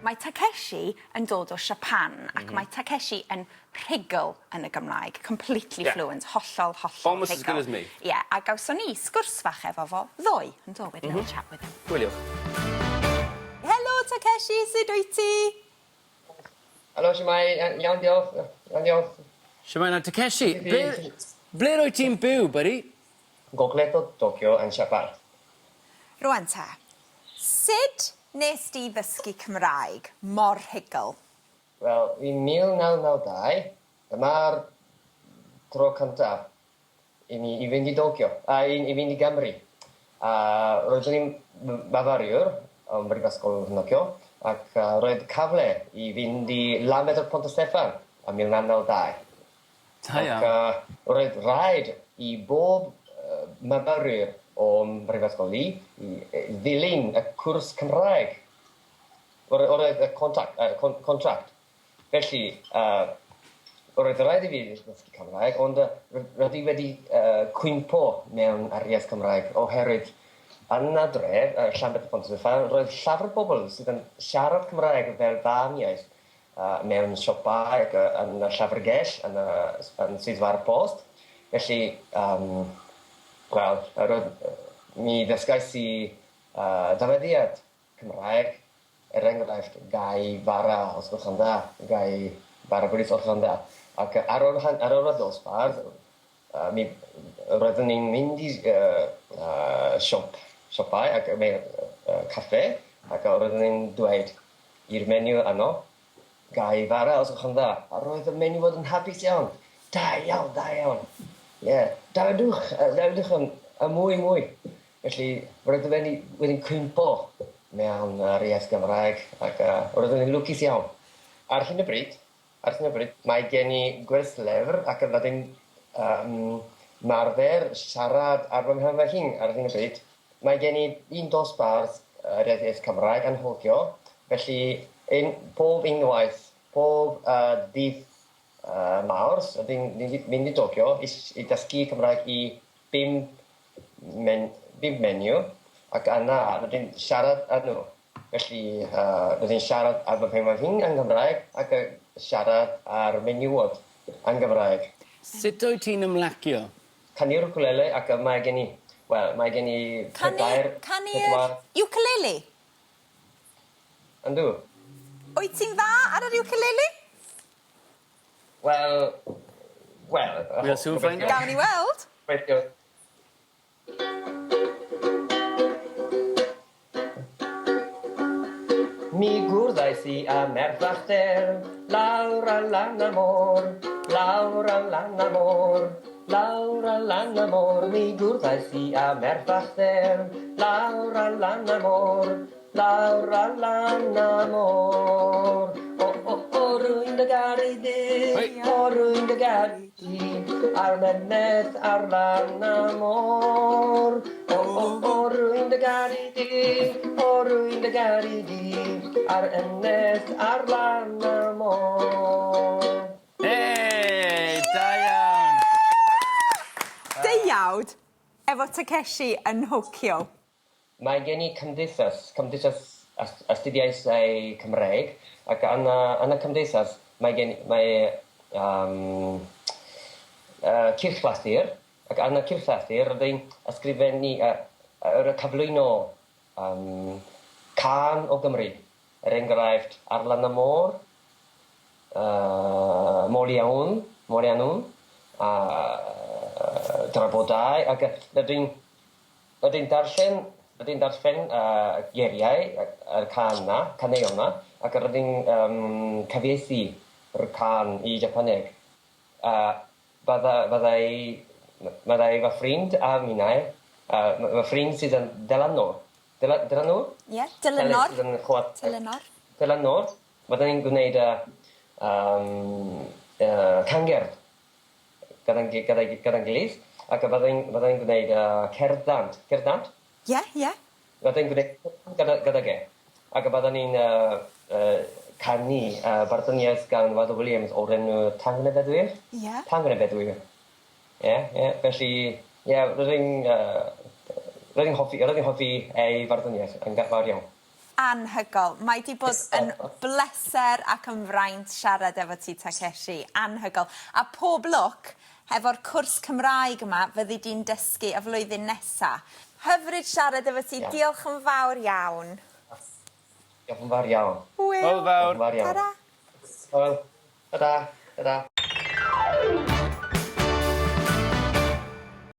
Mae Takeshi yn dod o Siapan ac mae Takeshi yn rhugl yn y Gymraeg, completely fluent, hollol, hollol Almost as good as me. Ie, a gawson ni sgwrs fach efo fo ddoe, yn do, we had a little chat with him. Gwyliwch. Helo Takeshi, sut wyt ti? Helo, shwmae? Iawn diolch, iawn diolch. Shwmae nawr Takeshi, ble ble rwyt ti'n byw buddy? Gogledd o Tokyo yn Siapan. Rwan te, sut nes di ddysgu Cymraeg mor rhugl? Wel, yn 1992, dyma'r tro cyntaf i mi i fynd i Dokyo, a i i fynd i Gymru. A roeddwn i'n myfyriwr ym Mhrifysgol Nhokyo, ac yy roedd cyfle i fynd i Lambed Pont y Steffan ym 1992. Da iawn. Ac yy roedd rhaid i bob yy myfyriwr o'm mhrifysgol i i yy ddilyn y cwrs Cymraeg. Roedd y contact yy con- contract. Felly yy roedd rhaid i fi ddysgu Cymraeg ond yy rydw i wedi yy cwympo mewn ar iaith Cymraeg oherwydd yn y dref yy Llanbedr Pont Steffan roedd llawer o bobl sydd yn siarad Cymraeg fel fam iaith yy mewn siopau ac yy yn y llyfrgell yn y yn swyddfa'r post. Felly yym wel roedd mi ddysgais i yy dywediad Cymraeg, er enghraifft, ga i fara os gwelwch yn dda, ga i bara brith os gwelwch yn dda. Ac ar ôl han- ar ôl y dosbarth, yy mi roeddwn i'n mynd i yy yy siop, siopau ac yy yy caffe, ac roeddwn i'n dweud i'r menyw yno, Ga i fara os gwelwch yn dda? A roedd y menywod yn hapus iawn. Da iawn, da iawn. Ie, dawedwch, dawedwch yn, y mwy, mwy. Felly, roedd y fenyw wedi cwympo mewn yr iaith Gymraeg ac yy roeddwn i'n lwcus iawn. Ar hyn o bryd, ar hyn o bryd, mae gen i gwerslyfr ac rydyn yym marfer siarad ar fy mhen fy hun ar hyn o bryd. Mae gen i un dosbarth yr iaith Cymraeg yn Nhokyo, felly un, pob unwaith, pob yy dydd yy Mawrth rydyn ni'n mynd i Tokyo i i dysgu Cymraeg i bump men- bump menyw ac yna rydyn siarad â nhw. Felly yy rydyn siarad ar fy mhen fy hun yn Gymraeg ac yy siarad â'r menywod yn Gymraeg. Sut wyt ti'n ymlacio? Canu'r ukulele ac yy mae gen i, wel, mae gen i pedair, Canu, canu'r ukulele? Yndw. Wyt ti'n dda ar yr ukulele? Wel, wel... We'll soon find out. Gawn ni weld. Gobeithio. Mi gwrddais i â merch fach del, lawr ar lan y môr, lawr ar lan y môr, lawr ar lan y môr. Mi gwrddais i â merch fach del, lawr ar lan y môr, lawr ar lan y môr. O, o, o, rwy'n dy garu di, o, rwy'n dy garu di, a'r meneth ar lan y môr. O, o, o, rwy'n dy garu di, o, rwy'n dy garu di, a'r eneth ar lan y môr. Hey! Da iawn! Deuawd efo Takeshi yn Nhokyo. Mae gen i cymdeithas, cymdeithas astudiaethau Cymreig, ac yn y yn y cymdeithas mae gen mae yym yy cylchlythyr, ac yn y cylchlythyr rydw i'n ysgrifennu yy yr cyflwyno yym cân o Gymru, er enghraifft Ar Lan y Môr, yy Moliannwn, Moliannwn, a Drafodau, ac yy rydw i'n Rydw i'n darllen, rydw i'n darllen yy geiriau yr cân 'na, caneuon 'na, ac rydw i'n yym cyfieithu 'r cân i Japaneg. A bydda fydda i byddai fy ffrind a minnau, yy fy ffrind sydd yn delynor, dyla- delynor? Ie, delynor. Sydd yn chwa- Telynor. Telynor. Byddwn ni'n gwneud y yym y cyngerdd gyda'n gi- gyda'i gyda'n gilydd ac y byddai'n byddai'n gwneud yy cerdd dant. Cerdd dant? Ie, ie. Byddai'n gwneud gyda gydag e. Ac y bydden ni'n yy yy canu yy barddoniaeth gan Waldo Williams o'r enw Tangnefeddwyr. Ie. Tangnefeddwyr. Ie, ie, felly ie rydw i'n yy rydw i'n hoffi rydw i'n hoffi ei farddoniaeth yn ga- fawr iawn. Anhygol. Mae 'di bod yn bleser ac yn fraint siarad efo ti Takeshi. Anhygol. A pob lwc hefo'r cwrs Cymraeg yma fyddi di'n dysgu y flwyddyn nesa. Hyfryd siarad efo ti. Iawn. Diolch yn fawr iawn. Diolch yn fawr iawn. Hwyl. Hwyl fawr. Diolch yn fawr iawn. Tara. Hwyl. Tata. Tata.